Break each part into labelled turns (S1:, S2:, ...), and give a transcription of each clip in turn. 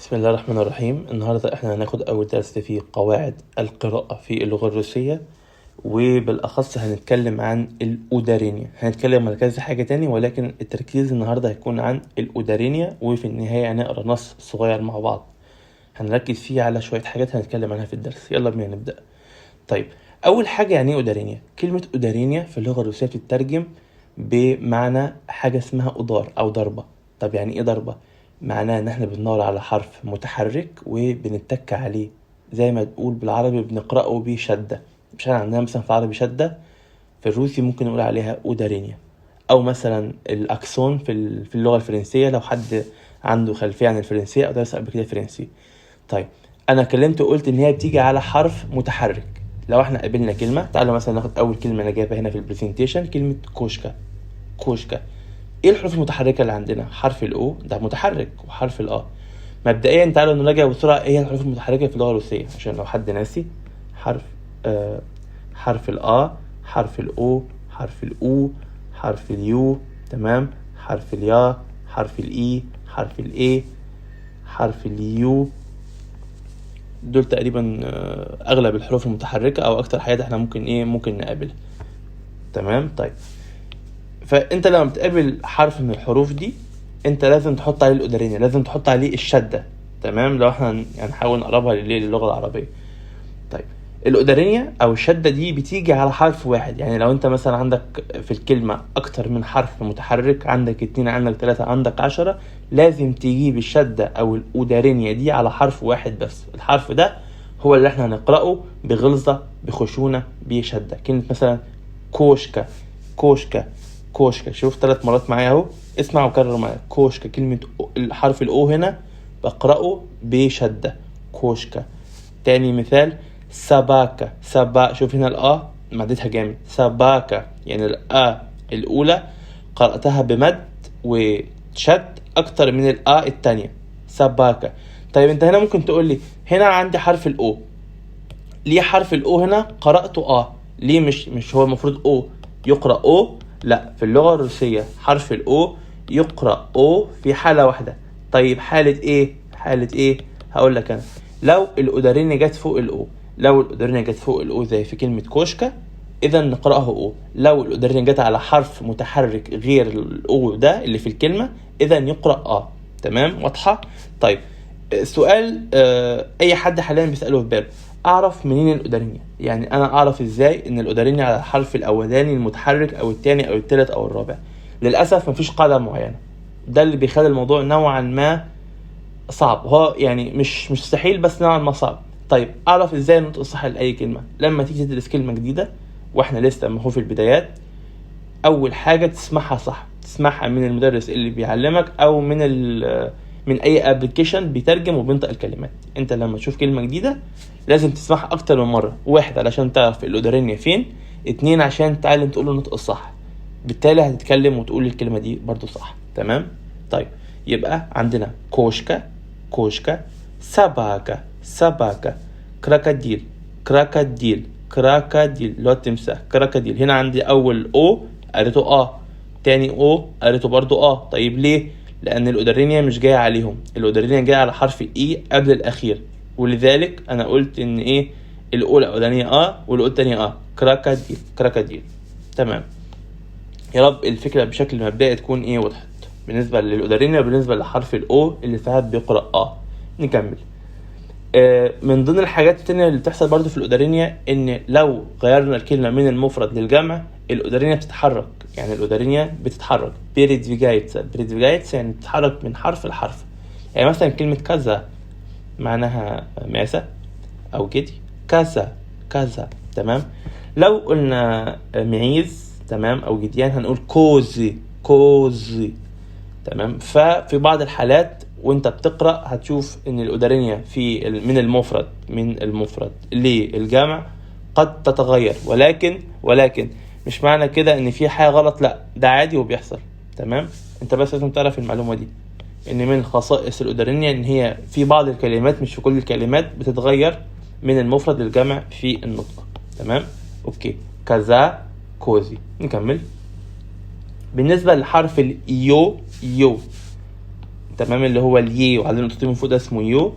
S1: بسم الله الرحمن الرحيم. النهاردة احنا هناخد أول درس في قواعد القراءة في اللغة الروسية، وبالأخص هنتكلم عن ال ударение. هنتكلم على كذا حاجة تاني، ولكن التركيز النهاردة هيكون عن ال ударение، وفي النهاية هنقرأ نص صغير مع بعض هنركز فيه على شوية حاجات هنتكلم عنها في الدرس. يلا بينا نبدأ. طيب، أول حاجة، يعني إيه ударение؟ كلمة ударение في اللغة الروسية بتترجم بمعنى حاجة اسمها удар أو ضربة. طب يعني إيه ضربة؟ معناه إن إحنا بندور على حرف متحرك وبنتك عليه، زي ما تقول بالعربي بنقرأه بشدة. مش احنا عندنا مثلا في العربي شدة؟ في الروسي ممكن نقول عليها ударение، أو مثلا ال accent في اللغة الفرنسية، لو حد عنده خلفية عن الفرنسية أو درس قبل كده فرنسي. طيب، أنا كلمت وقلت إن هي بتيجي على حرف متحرك. لو احنا قابلنا كلمة، تعالوا مثلا ناخد أول كلمة أنا جايبها هنا في ال presentation، كلمة кошка. кошка، ايه الحروف المتحركة اللي عندنا؟ حرف ال О ده متحرك وحرف ال А. مبدئيا تعالوا نراجع بسرعة ايه هي الحروف المتحركة في اللغة الروسية عشان لو حد ناسي. حرف ال А، حرف ال О، حرف ال У، حرف ال Ю، تمام، حرف ال Я، حرف ال И، حرف ال Э، حرف ال Ю. دول تقريبا اغلب الحروف المتحركة او اكتر حاجات احنا ممكن نقابلها. تمام. طيب، فانت لما بتقابل حرف من الحروف دي انت لازم تحط عليه ال ударение، لازم تحط عليه الشده. تمام، لو احنا يعني نحاول نقربها للغة العربيه. طيب، ال ударение او الشدة دي بتيجي على حرف واحد. يعني لو انت مثلا عندك في الكلمة اكتر من حرف متحرك، عندك 2، عندك 3، عندك 10، لازم تجيب الشدة او ال ударение دي على حرف واحد بس. الحرف ده هو اللي احنا هنقراه بغلظه، بخشونه، بشده. كلمة مثلا кошка، кошка، кошка. شوف 3 مرات معايا اهو، اسمع وكرر معايا. кошка، كلمة الحرف ال О هنا بقرأه بشدة، кошка. تاني مثال، собака، соба، شوف هنا ال А مديتها جامد، собака، يعني ال А الأولى قرأتها بمد وشد أكتر من ال А التانية، собака. طيب، أنت هنا ممكن تقول لي هنا عندي حرف ال О، ليه حرف ال О هنا قرأته آ؟ ليه مش هو المفروض О يقرأ أو؟ لا، في اللغة الروسية حرف ال О يقرأ أو في حالة واحدة. طيب، حالة إيه؟ حالة إيه؟ هقول لك أنا، لو ال ударение جت فوق ال О. لو ال ударение جت فوق ال О زي في كلمة кошка، إذا نقرأه أو. لو ال ударение جت على حرف متحرك غير ال О ده اللي في الكلمة، إذا يقرأ آ. تمام، واضحة؟ طيب، سؤال أي حد حاليا بيسأله في باله، اعرف منين ال ударение؟ يعني انا اعرف ازاي ان ال ударение على الحرف الاولاني المتحرك او الثاني او الثالث او الرابع؟ للاسف مفيش قاعدة معينه، ده اللي بيخلي الموضوع نوعا ما صعب. هو يعني مش مستحيل، بس نوعا ما صعب. طيب، اعرف ازاي النطق الصح لاي كلمه؟ لما تيجي تدرس كلمة جديده، واحنا لسه ما هو في البدايات، اول حاجة تسمعها صح، تسمعها من المدرس اللي بيعلمك او من اي application بيترجم وبينطق الكلمات. انت لما تشوف كلمة جديدة لازم تسمعها اكتر من مره. واحد، علشان تعرف ال ударение فين. 2، عشان تتعلم تقول النطق الصح، بالتالي هتتكلم وتقول الكلمة دي برضو صح. تمام. طيب، يبقى عندنا кошка، кошка، собака، собака، крокодил، крокодил، крокодил اللي هو التمساح، крокодил. هنا عندي اول О قريته اه، تاني О قريته برضو اه. طيب ليه؟ لان ال ударение مش جاية عليهم، ال ударение جاية على حرف E قبل الاخير، ولذلك انا قلت ان ايه؟ ال О الاولانية اه وال О الثانية اه، крокодил، крокодил. تمام، يا رب الفكرة بشكل مبدئي تكون ايه؟ وضحت بالنسبة لل ударение وبالنسبة لحرف ال О اللي ساعات بيقرا اه. نكمل. من ضمن الحاجات التانية اللي بتحصل برضو في ال ударение ان لو غيرنا الكلمة من المفرد للجمع، ال ударение بتتحرك. يعني ال ударение بتتحرك، передвигается. передвигается يعني بتتحرك من حرف لحرف. يعني مثلا كلمة коза معناها معزة أو جدي، коза، коза. تمام. لو قلنا معيز، تمام، أو جديان، هنقول козы، козы. تمام. ففي بعض الحالات وانت بتقرا هتشوف ان ال ударение من المفرد للجمع قد تتغير، ولكن مش معنى كده ان في حاجة غلط، لا، ده عادي وبيحصل. تمام، انت بس لازم تعرف المعلومة دي، ان من خصائص ال ударение ان هي في بعض الكلمات، مش في كل الكلمات، بتتغير من المفرد للجمع في النطق. تمام، okay، коза، козы. نكمل. بالنسبة لحرف ال Ё، Ё. تمام، اللي هو اليي وعليه نقطتين من فوق ده اسمه يو.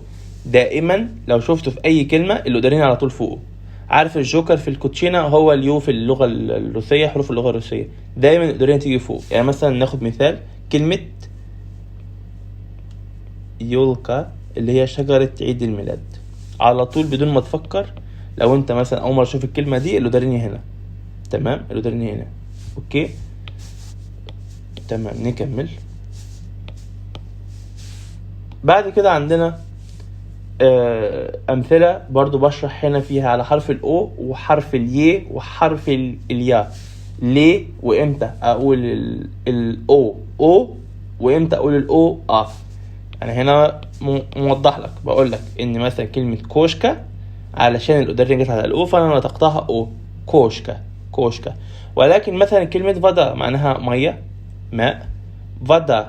S1: دائما لو شفته في اي كلمة ال ударение على طول فوقه. عارف الجوكر في الكوتشينه هو اليو في اللغة الروسيه، حروف اللغة الروسية دايما ال ударение تيجي فوق. يعني مثلا ناخد مثال كلمة ёлка اللي هي شجرة عيد الميلاد، على طول بدون ما تفكر لو انت مثلا اول مرة تشوف الكلمة دي ال ударение هنا، تمام، ال ударение هنا. okay تمام، نكمل. بعد كده عندنا امثلة برضو بشرح هنا فيها على حرف ال о وحرف اليي وحرف اليا. ليه وامتى اقول ال о او وامتى اقول ال о ا؟ انا هنا موضح لك، بقول لك ان مثلا كلمة кошка علشان ال ударение جت على ال о فانا نطقتها او، кошка кошка. ولكن مثلا كلمة вода معناها مية، ماء، вода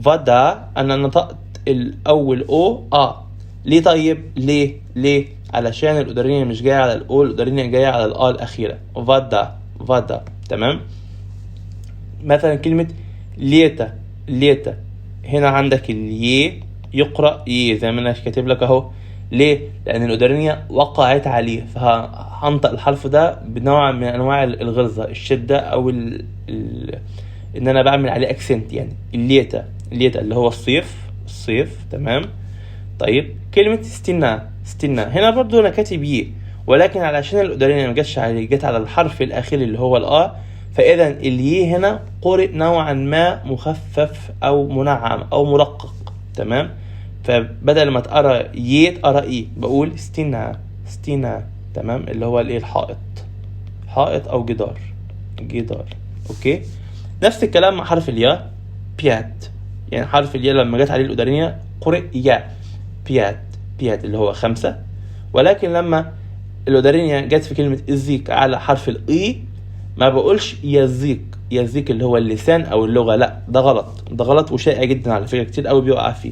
S1: вода انا نطقت الاول او ا. ليه؟ طيب ليه؟ ليه؟ علشان ال ударение مش جاية على ال о، ال ударение جاية على الا الاخيرة، вода вода. تمام. مثلا كلمة лето лето، هنا عندك اليي يقرأ ي زي ما انا كاتب لك اهو. ليه؟ لان ال ударение وقعت عليه، فهنطق الحرف ده بنوع من انواع الغلظه، الشدة، او ان انا بعمل عليه accent. يعني ال лето лето اللي هو الصيف، الصيف. تمام. طيب كلمة стена стена هنا برضو انا كاتب ي، ولكن علشان ال ударение ما جاتش عليه، جت على الحرف الاخير اللي هو الا، فاذا اليي هنا قرئ نوعا ما مخفف او منعم او مرقق. تمام. فبدل ما تقرا ي تقرا اي، بقول стена стена. تمام، اللي هو الايه؟ الحائط، حائط او جدار، جدار. okay. نفس الكلام مع حرف الياء، пять. يعني حرف الياء لما جت عليه ال ударение قرئ يا، пять пять اللي هو 5. ولكن لما ال ударение جت في كلمة язык على حرف الاي، ما بقولش язык، язык اللي هو اللسان او اللغة، لا ده غلط، ده غلط وشائع جدا على فكرة، كتير قوي بيقع فيه.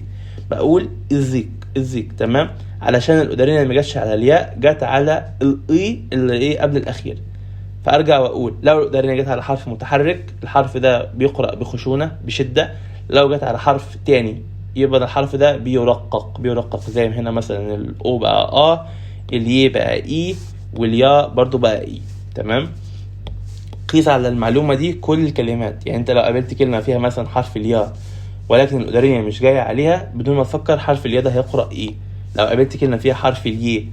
S1: بقول язык язык. تمام، علشان ال ударение ما جاتش على الياء، جت على الاي اللي ايه قبل الاخير. فارجع واقول لو ال ударение جت على حرف متحرك الحرف ده بيقرأ بخشونة بشدة، لو جت على حرف تاني يبقى ده الحرف ده بيرقق، بيرقق زي ما هنا مثلا ال о بقى ا، اليي بقى اي، واليا برضو بقى اي. تمام. قيس على المعلومة دي كل الكلمات. يعني انت لو قابلت كلمة فيها مثلا حرف الياء ولكن ال ударение مش جاية عليها، بدون ما تفكر حرف الياء ده هيقرأ ايه. لو قابلت كلمة فيها حرف اليي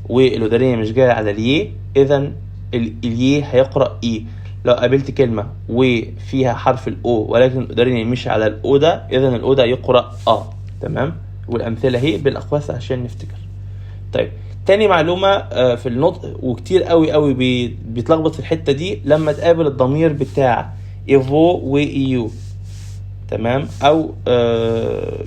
S1: وال ударение مش جاية على اليي، اذا اليي هيقرأ ايه. لو قابلت كلمة وفيها حرف ال о ولكن ال ударение مش على ال о ده، اذا ال о ده يقرأ ا. تمام. والامثلة اهي بالاقواس عشان نفتكر. طيب تاني معلومة في النطق، وكتير قوي قوي بيتلخبط في الحتة دي لما تقابل الضمير بتاع его و её. تمام. او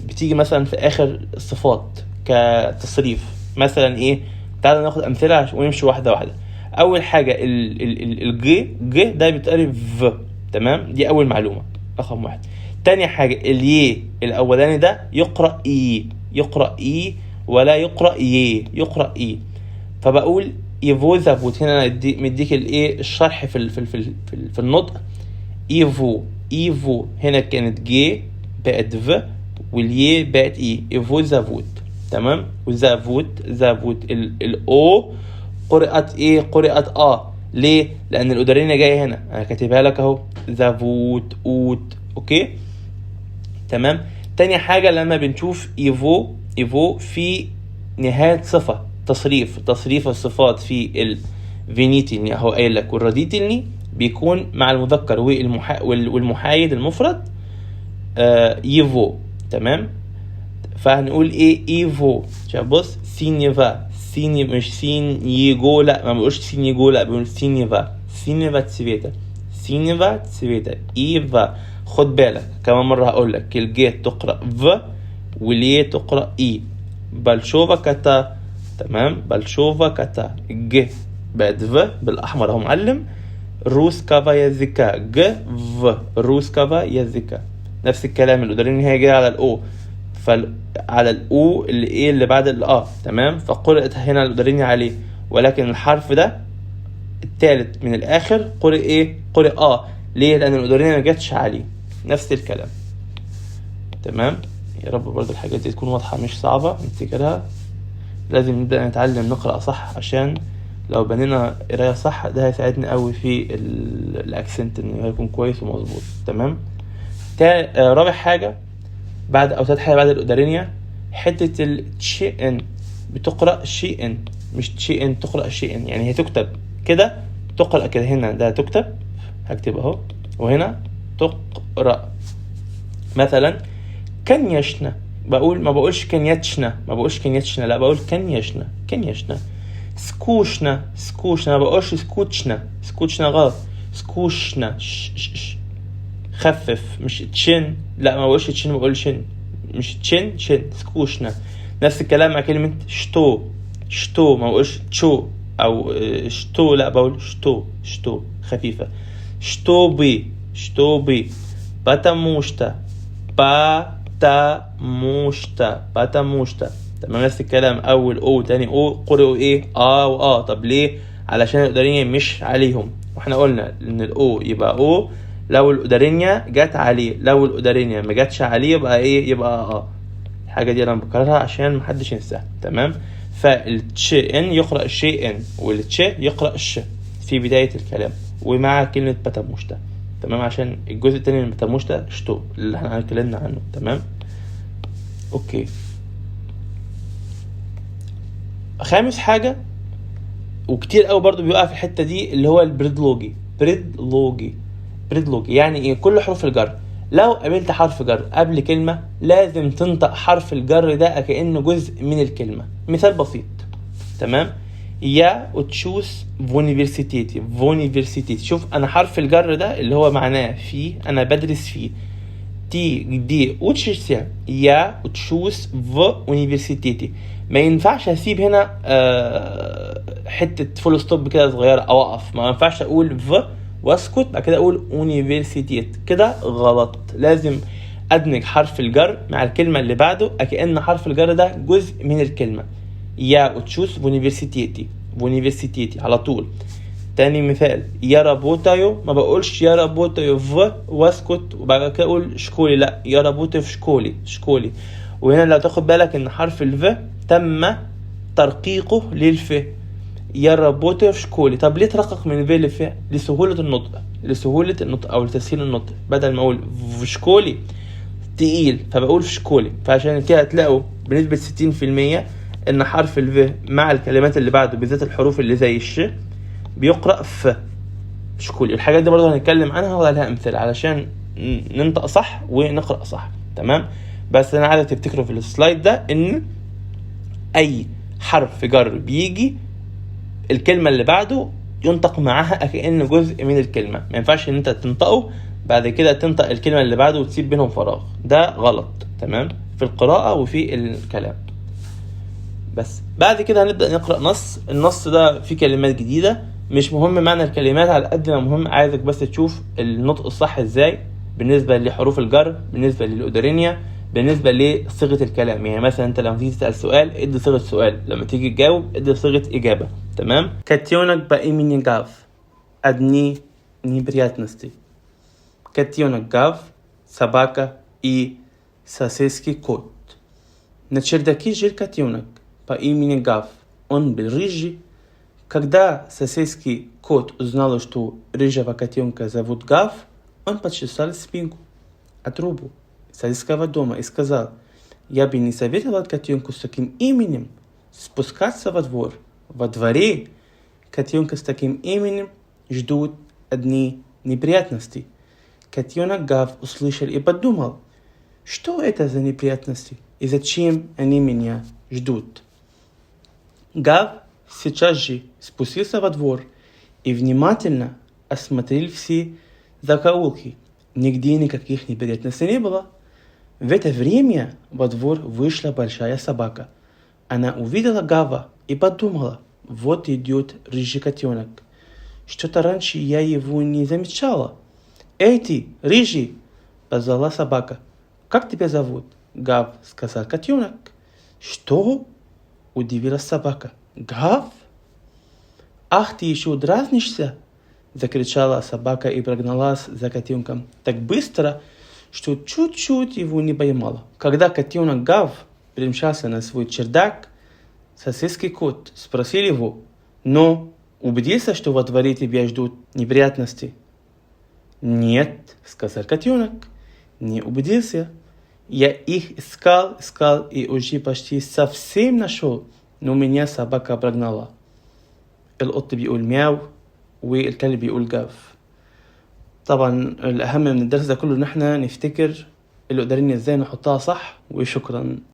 S1: بتيجي مثلا في اخر الصفات كتصريف. مثلا ايه؟ تعالى ناخد امثلة ونمشي واحدة واحدة. اول حاجة الج، ج ده بيتقري ف. تمام، دي اول معلومة رقم 1. تاني حاجة اليي الاولاني ده يقرأ اي، يقرأ اي ولا يقرأ ي، يقرأ اي. فبقول его зовут. هنا انا مديك الايه الشرح في النطق. его его هنا كانت ج بقت ف والي بقت اي، его зовут. تمام. و зовут зовут ال о قرأت ايه؟ قرأت ا. ليه؟ لان ال ударение جاية هنا، انا كاتبها لك اهو، зовут ут. okay تمام. تاني حاجة لما بنشوف его его في نهاية صفة تصريف، تصريف الصفات في ال винительный اهو قايل لك، وال родительный بيكون مع المذكر والمحايد المفرد его. تمام. فهنقول ايه؟ его. شوف بص، синего сини، مش синего، لا ما بنقولش синего، لا بنقول синего، синего цвета، синего цвета، ево. خد بالك كمان مرة هقول لك الجي تقرأ в واليه تقرأ اي. большого кота. تمام، большого кота، ج بقت в بالاحمر اهو معلم. русского языка، ج в русского языка. نفس الكلام ال ударение هي جاية على ال о، فال على ال о اللي ايه اللي بعد الأ. تمام، فقرأت هنا ال ударение عليه، ولكن الحرف ده الثالث من الاخر قرئ ايه؟ قرئ ا. ليه؟ لان ال ударение ما جاتش عليه. نفس الكلام. تمام. يا رب برضه الحاجات دي تكون واضحة مش صعبة نفتكرها. لازم نبدأ نتعلم نقرأ صح، عشان لو بنينا قراية صح ده هيساعدنا قوي في ال accent انه هيكون كويس ومظبوط. تمام. رابع حاجة بعد او تالت حاجة بعد ال ударения، حتة التشي ان بتقرأ شي ان مش تشي ان، تقرأ شي ان، يعني هي تكتب كده تقرأ كده، هنا ده تكتب هكتب اهو، وهنا تقرأ. مثلا конечно، بقول ما بقولش конечно، ما بقولش конечно، لا بقول конечно конечно. скучно скучно، ما بقولش скучно، скучно غلط، скучно ش ش ش خفف، مش تشن، لا ما بقولش تشن، بقول شن، مش تشن شن، скучно. نفس الكلام مع كلمة что что، ما بقولش تشو او что، لا بقول что что خفيفة. чтобы чтобы، потому что потому что потому что. تمام. نفس الكلام اول او تاني او قرئوا ايه؟ اه واه. طب ليه؟ علشان ال ударения مش عليهم، واحنا قلنا ان ال о يبقى او لو ال ударения جت عليه، لو ال ударения ما جاتش عليه يبقى ايه؟ يبقى اه. الحاجه دي انا بكررها عشان محدش ينساها. تمام. فالتش ان يقرا شي ان، والتش يقرا ش في بدايه الكلام ومع كلمه потому что. تمام، عشان الجزء التاني من потому что что اللي احنا اتكلمنا عنه. تمام. okay. خامس حاجه وكتير قوي برضو بيقع في الحته دي اللي هو ال предлоги. предлоги предлоги يعني ايه؟ كل حروف الجر لو قابلت حرف جر قبل كلمه لازم تنطق حرف الجر ده كانه جزء من الكلمه. مثال بسيط. تمام. я учусь в университете в университете. شوف انا حرف الجر ده اللي هو معناه في، انا بدرس فيه. ты где учишься؟ я учусь в университете. ما ينفعش اسيب هنا حته full stop كده صغيره او اقف، ما ينفعش اقول в واسكت بعد كده اقول университет، كده غلط. لازم ادمج حرف الجر مع الكلمه اللي بعده كأن حرف الجر ده جزء من الكلمه. я учусь в университете в университете على طول. تاني مثال я работаю، ما بقولش я работаю в واسكت وبعد كده اقول школе، لا я работаю в школе школе. وهنا لو تاخد بالك ان حرف ال в تم ترقيقه للف، я работаю в школе. طب ليه ترقق من в لف؟ لسهولة النطق، لسهولة النطق او لتسهيل النطق. بدل ما اقول в школе تقيل فبقول в школе. فعشان كده هتلاقوا بنسبة 60% ان حرف ال в مع الكلمات اللي بعده بالذات الحروف اللي زي الش بيقرأ ف школе. الحاجات دي برضه هنتكلم عنها وعليها امثله علشان ننطق صح ونقرأ صح. تمام. بس انا عايزك تفتكروا في ال slide ده ان اي حرف جر بيجي الكلمة اللي بعده ينطق معاها كأنه جزء من الكلمة، ما ينفعش ان انت تنطقه بعد كده تنطق الكلمة اللي بعده وتسيب بينهم فراغ، ده غلط. تمام، في القراءة وفي الكلام. بس بعد كده هنبدأ نقرأ نص. النص ده فيه كلمات جديدة، مش مهم معنى الكلمات على قد ما مهم عايزك بس تشوف النطق الصح ازاي بالنسبة لحروف الجر، بالنسبة لل ударения، بالنسبة لصيغة الكلام. يعني مثلا انت لما تيجي تسأل سؤال ادي صيغة سؤال، لما تيجي تجاوب ادي صيغة إجابة. تمام. Котенок по имени Гав. Одни неприятности. Котенок Гав, собака и соседский кот. На чердаке жил котенок по имени Гав. Он был рыжий. Когда соседский кот узнал, что рыжего котенка зовут Гав, он почесал спинку от трубу соседского дома и сказал: «Я бы не советовал котенку с таким именем спускаться во двор. Во дворе котенка с таким именем ждут одни неприятности». Котенок Гав услышал и подумал: что это за неприятности и зачем они меня ждут? Гав сейчас же спустился во двор и внимательно осмотрел все закоулки. Нигде никаких неприятностей не было. В это время во двор вышла большая собака. Она увидела Гава и подумала: вот идет рыжий котенок. Что-то раньше я его не замечала. «Эй ты, рыжий!» – позвала собака. «Как тебя зовут?» «Гав», – сказал котенок. «Что?» – удивилась собака. «Гав? Ах, ты еще дразнишься!» – закричала собака и прогналась за котенком так быстро, что чуть-чуть его не поймала. Когда котенок Гав примчался на свой чердак, соседский кот спросил его: «Но убедился, что во дворе тебя ждут неприятности?» «Нет», — сказал котенок, — «не убедился. Я их искал, искал и уже почти совсем нашел, но меня собака прогнала». القط بيقول مياو والكلب بيقول جاف. طبعا الأهم من الدرس ده كله إن احنا نفتكر الأدارين ازاي نحطها صح، وشكرا.